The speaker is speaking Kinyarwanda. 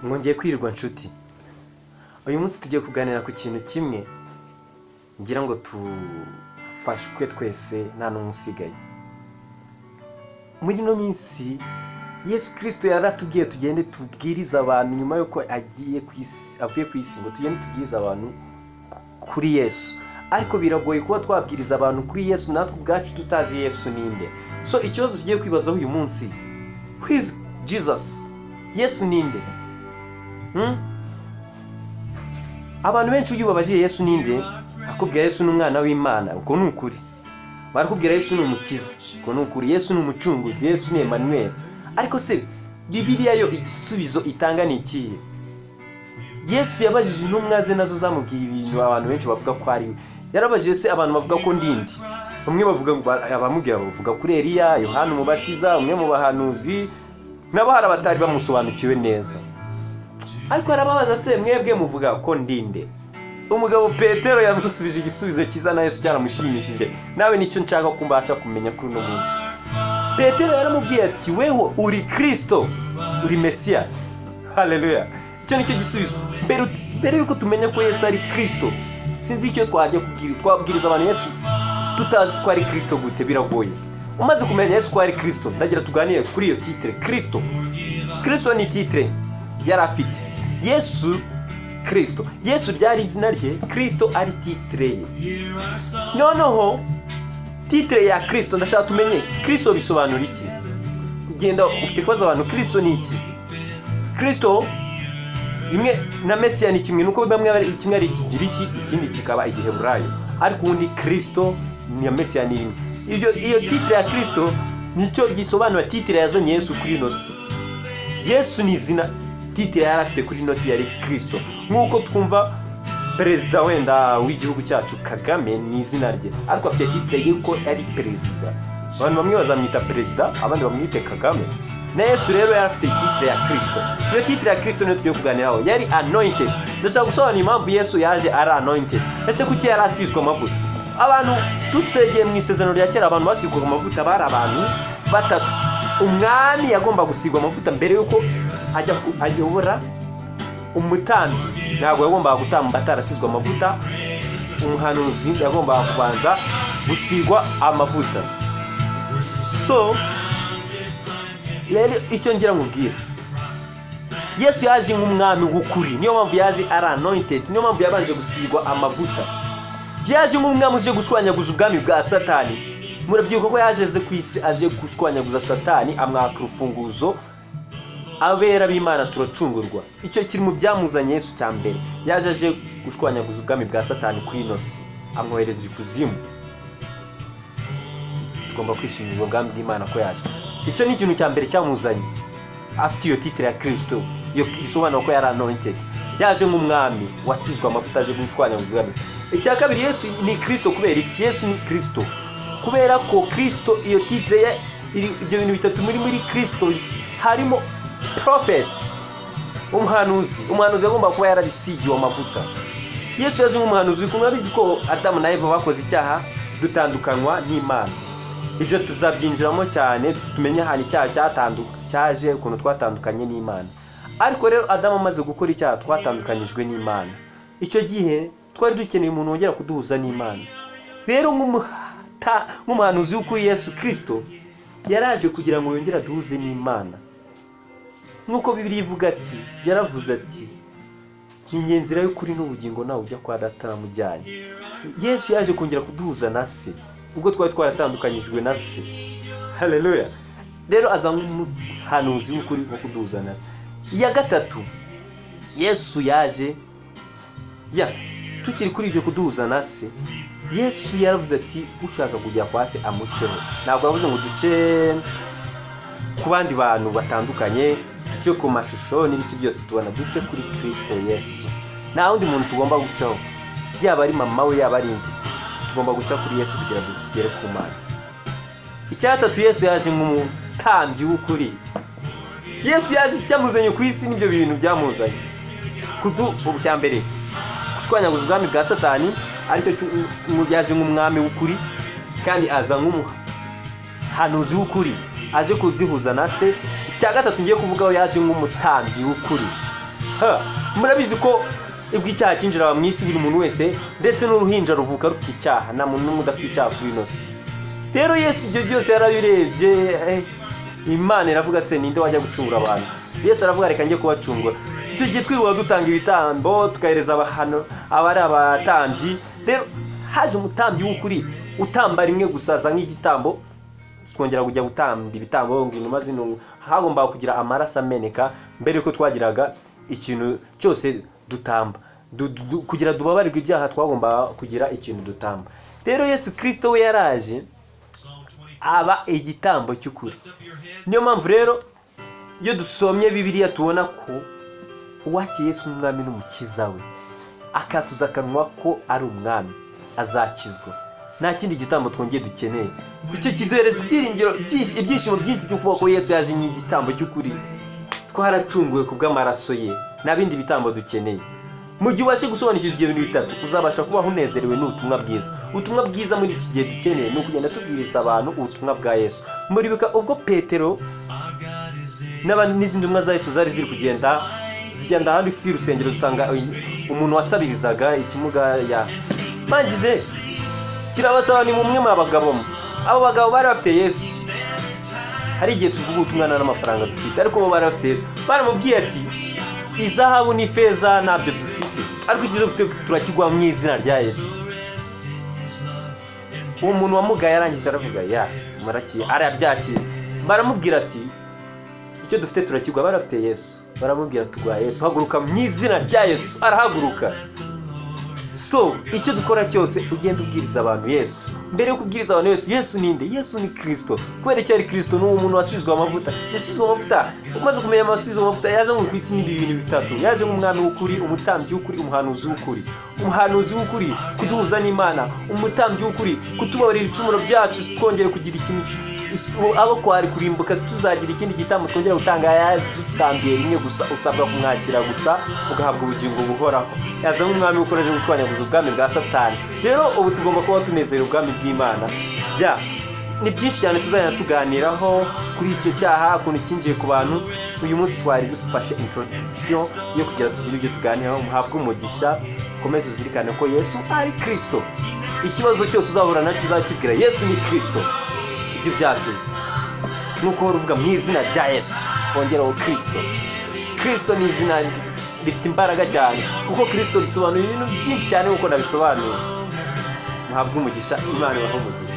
Mwongeye kwirirwa nshuti. Uyu munsi tugiye kuganira ku kintu kimwe ngira ngo tufashwe twese, nta n'umwe usigaye. Muri ino minsi Yesu Kirisito yaratubwiye tugende tubwirize abantu, nyuma y'uko agiye ku isi, avuye ku isi, ngo tugende tubwirize abantu kuri Yesu. Ariko biragoye kuba twabwiriza abantu kuri Yesu natwe ubwacu tutazi Yesu ninde. So ikibazo tugiye kwibazaho uyu munsi: who is Jesus? Yesu ninde? Abantu benshi iyo ubabajije Yesu ninde, akubwira Yesu ni umwana w'Imana, uko ni ukuri. Barakubwira Yesu ni umukiza, uko ni ukuri. Yesu ni umucunguzi, Yesu ni Emmanuel. Ariko se Bibiliya yo igisubizo itanga ni ikihe? Yesu yabajije intumwa ze, nazo zamubwiye ibintu abantu benshi bavuga ko ari we. Yarabajije: "Se abantu bavuga ko ndi nde?" Bamwe bavuga ngo, abamubwira bavuga kuri Eliya, Yohana Umubatiza, umwe mu bahanuzi, nabo hari abatari bamusobanukiwe neza. Ariko arababaza: "Se mwebwe muvuga ko ndi nde?" Umugabo Petero yamusubije igisubizo cyiza, na Yesu cyaramushimishije. Nawe nicyo nshaka ko mbasha kumenya kuri uno munsi. Petero yaramubwiye ati: "Weho uri Kirisito, uri Mesiya." Haleluya! Icyo nicyo gisubizo. Mbere yuko tumenya ko Yesu ari Kirisito, sinzi icyo twajya kubwira. Twabwiriza abantu Yesu tutazi ko ari Kirisito gute? Biragoye. Umaze kumenya Yesu ko ari Kirisito, ndagira tuganire kuri iyo titre Kirisito. Kirisito ni titre yari afite Yesu Kirisito. Yesu ryari izina rye, Kirisito ari titre ye. Noneho titre ya Kirisito, ndashaka tumenye Kirisito bisobanura iki. Genda ufite kubaza abantu: Kirisito ni iki? Kirisito rimwe na Mesiya ni kimwe, nuko bamwe kimwe ari Ikigiriki, ikindi kikaba Igiheburayo, ariko ubundi Kirisito na Mesiya ni rimwe. Iyo titre ya Kirisito nicyo gisobanura titre yazanye Yesu kuri ino si. Yesu ni izina, titre yari afite kuri ino si yari Kirisito, nk'uko twumva perezida wenda w'igihugu cyacu Kagame ni izina rye, ariko afite titre y'uko ari perezida. Abantu bamwe bazamwita perezida, abandi bamwite Kagame. Na Yesu rero yari afite titre ya Kirisito. Iyo titre ya Kirisito niyo tugiye kuganiraho. Yari anointed. Ndashaka gusobanura impamvu Yesu yaje ari anointed. Ese kuki yari asizwe amavuta? Abantu dusegeye mu Isezerano rya Kera, abantu basigwaga amavuta bari abantu batatu. Umwami yagomba gusigwa amavuta mbere y'uko ajya ayobora. Umutambyi ntabwo yagombaga gutamba atarasizwe amavuta. Umuhanuzi yagombaga kubanza gusigwa amavuta. So rero icyo ngira nkubwira, Yesu yaje nk'umwami w'ukuri, niyo mpamvu yaje ari anointed, niyo mpamvu yabanje gusigwa amavuta. Yaje nk'umwami uje gushwanyaguza ubwami bwa Satani. Murabyibuka ko yaje aze ku isi aje gushwanyaguza Satani, amwaka urufunguzo, abera b'Imana turacungurwa. Icyo kiri mu byamuzanye Yesu cya mbere. Yaje aje gushwanyaguza ubwami bwa Satani kuri ino si, amwohereza ikuzimu. Tugomba kwishimira ubwo bwami bw'Imana ko yaje. Icyo ni ikintu cya mbere cyamuzanye, afite iyo titre ya Kirisito, iyo bisobanura ko yari anointed. Yaje nk'umwami wasizwe amavuta, aje gushwanyaguza ubwami. Icya kabiri, Yesu ni Kirisito kubera iki? Yesu ni Kirisito kubera ko Kirisito, iyo titre ye, ibyo bintu bitatu muri Kirisito harimo prophet, umuhanuzi. Umuhanuzi yagomba kuba yarabisigiwe amavuta. Yesu yaje nk'umuhanuzi. Murabizi ko Adamu na Eva bakoze icyaha, dutandukanywa n'Imana. Ibyo tuzabyinjiramo cyane, tumenye ahantu icyaha cyaje, ukuntu twatandukanye n'Imana. Ariko rero Adamu amaze gukora icyaha, twatandukanyijwe n'Imana. Icyo gihe twari dukeneye umuntu wongera kuduhuza n'Imana. Rero nk'umuhanuzi w'ukuri, Yesu Kirisito yaraje kugira ngo yongere aduhuze n'Imana, nk'uko Bibiliya ivuga ati, yaravuze ati: "Ni inzira y'ukuri n'ubugingo, nawe ujya kwa Data namujyanye." Yesu yaje kongera kuduhuza na Se ubwo twari twaratandukanyijwe na Se. Haleluya! Rero aza nk'umuhanuzi w'ukuri wo kuduhuza na Se. Iya gatatu, Yesu yaje ya tukiri kuri ibyo kuduhuza na Se, Yesu yaravuze ati: "Ushaka kujya kwa Se amuceho." Ntabwo yavuze ngo duce ku bandi bantu batandukanye, duce ku mashusho n'ibiki byose tubona, duce kuri Kirisito Yesu. Nta wundi muntu tugomba gucaho, yaba ari mama we, yaba ari indi. Tugomba guca kuri Yesu kugira ngo tugere ku Mana. Icya gatatu, Yesu yaje nk'umutambyi w'ukuri. Yesu yaje, icyamuzanye ku isi n'ibyo bintu byamuzanye kudu cya mbere, gushwanyaguza ubwami bwa Satani, aricyo yaje nk'umwami w'ukuri, kandi aza nk'umuhanuzi w'ukuri aje kuduhuza na Se. Icya gatatu ngiye kuvugaho, yaje nk'umutambyi w'ukuri. Ha, murabizi ko ubwo icyaha cyinjira mu isi, buri muntu wese, ndetse n'uruhinja, ruvuka rufite icyaha. Nta muntu n'umwe udafite icyaha kuri ino si. Rero Yesu ibyo byose yarabirebye. Imana iravuga ati: "Ninde wajya gucungura abantu?" Yesu aravuga: "Reka njye kubacungura." Icyo gihe twirirwa dutanga ibitambo, tukahereza abahano abari abatambyi. Rero haje umutambyi w'ukuri utamba rimwe gusa, aza nk'igitambo. Twongera kujya gutamba ibitambo ngo inuma zino, hagombaga kugira amaraso ameneka mbere yuko twagiraga ikintu cyose dutamba. Kugira dubabarirwe ibyaha, twagombaga kugira ikintu dutamba. Rero Yesu Kirisito we yaraje aba igitambo cy'ukuri. Niyo mpamvu rero iyo dusomye Bibiliya tubona ko uwakiriye Yesu nk'umwami n'umukiza we, akatuza akanwa ko ari umwami, azakizwa. Nta kindi gitambo twongeye dukeneye. Icyo kiduhereza ibyiringiro, ibyishimo byinshi byo kuvuga ko Yesu yaje nk'igitambo cy'ukuri. Twaracunguwe ku bw'amaraso ye, nta bindi bitambo dukeneye. Mu gihe ubashe gusobanukirwa ibyo bintu bitatu, uzabasha kubaho unezerewe n'ubutumwa bwiza. Ubutumwa bwiza muri iki gihe dukeneye ni ukugenda tubwiriza abantu ubutumwa bwa Yesu. Muribuka ubwo Petero n'abandi n'izindi ntumwa za Yesu zari ziri kugenda, zigenda hafi y'urusengero, zisanga umuntu wasabirizaga, ikimuga ya bangize kirabasaba: "Ni mumwe mu bagabo mwe." Abo bagabo bari bafite Yesu. Hari igihe tuvuga ubutumwa nta n'amafaranga dufite, ariko bo bari bafite Yesu. Baramubwiye ati: "Izahabu n'ifeza ntabyo dufite, ariko icyo dufite turakiguha mu izina rya Yesu." Uwo muntu wamugaye arangije aravuga: "Ya murakiye." Arabyakira. Baramubwira ati: "Icyo dufite turakiguha." Bari bafite Yesu. Baramubwira: "Tuguha Yesu, haguruka mu izina rya Yesu." Arahaguruka. So icyo dukora cyose, ugenda ubwiriza abantu Yesu. Mbere yo kubwiriza abantu Yesu, Yesu ni nde? Yesu ni Kirisito. Kubera icyo ari Kirisito, ni umuntu wasizwe amavuta. Yasizwe amavuta. Umaze kumenya wasizwe amavuta, yaje ngo ku isi n'ibi bintu bitatu: yaje nk'umwami w'ukuri, umutambyi w'ukuri, umuhanuzi w'ukuri. Umuhanuzi w'ukuri kuduhuza n'Imana, umutambyi w'ukuri kutubabarira ibicumuro byacu, twongere kugira ikintu abo kwari kurimbuka, tuzagira ikindi gitambo twongera gutanga. Yadutambiye rimwe gusa, usabwa kumwakira gusa ugahabwa ubugingo buhoraho. Yaza nk'umwami w'ukuri aje gushwanyaguza ubwami bwa Satani. Rero ubu tugomba kuba tunezerewe ubwami bw'Imana. Bya ni byinshi cyane tuzajya tuganiraho kuri icyo cyaha, ukuntu cyinjiye ku bantu. Uyu munsi twari dufashe introduction yo kugira tugire ibyo tuganiraho. Muhabwe umugisha. Ukomeze uzirikane ko Yesu ari Kirisito. Ikibazo cyose uzahura nacyo, uzakibwira Yesu ni Kirisito. Ibyo byatuze nuko uhora uvuga mu izina rya Yesu, wongeraho Kirisito. Kirisito ni izina rifite imbaraga cyane, kuko Kirisito risobanuye ibintu byinshi cyane nk'uko nabisobanuye. Muhabwe umugisha. Imana ibahe umugisha.